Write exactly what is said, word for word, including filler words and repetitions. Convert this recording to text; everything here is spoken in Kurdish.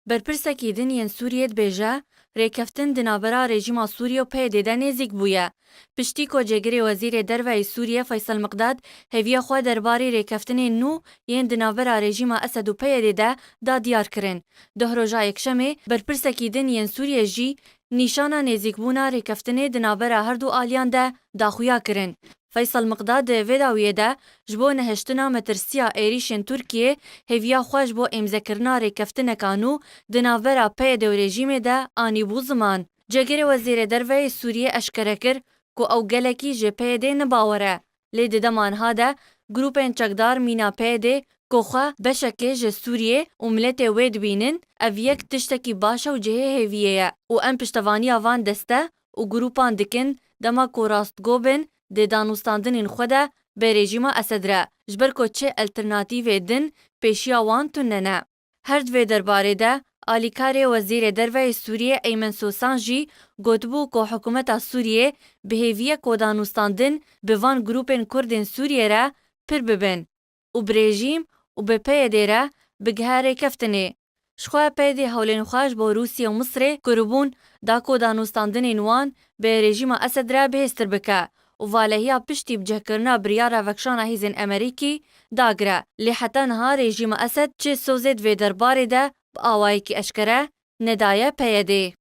Berpirsekî din yên Sûriyê dibêje, rêkeftin di navbera rejîma Sûriyê û P Y D'ê de nêzîk bûye. Piştî ku cêgirê Wezîrê Derve yê Sûriyê Feysel Miqdad hêviya xwe derbarê rêkeftinên nû yên di navbera rejîma Esed û P Y D'ê de da diyar kirin, duh roja Yekşemê berpirsekî din yên Sûriyê jî nîşana nêzîkbûna rêkeftinê di navbera her du aliyan de da xuya kirin. Feysel Miqdad di vê dawiyê de ji bo nehiştina metirsiya êrîşên Tirkiyê hêviya xwe ji bo îmzekirina rêkeftineka nû di navbera P Y D û rejîmê de anîbû ziman. Cêgirê Wezîrê Derve yê Sûriyê eşkere kir ku ew gelekî ji P Y D ne bawer e, lê di dema niha de grûpên çekdar mîna P Y D ku xwe beşekê ji Sûriyê û miletê wê dibînin, ev yek tiştekî baş e û cihê hêviyê ye û em piştevaniya van deste û grûpan dikin dema ku rastgo bin di danûstandinên xwe de bi rejîma Esed re, ji ber ku çi alternatîvê din pêşiya wan tune ne. Her di vê derbarê de alîkarê Wezîrê Derve yê Sûriyê Eymen Sosan jî gotibû ku hikûmeta Sûriyê bi hêvî ye ku danûstandin bi van grûpên Kurdên Sûriyê re pir bibin û bi rejîm û bi P Y D re bigihe rêkeftinê. Ji xwe P Y D hewlên xwe ji bo Rûsya û Misirê kiribûn da ku danûstandinên wan bi rejîma Esed re bihêztir bike û valehiya piştî bicihkirina biryara vekişana hêzên Amerîkî dagire. Lê heta niha rejîma Esed çi sozê di vê derbarê de bi awayekî eşkere nedaye P Y D'ê.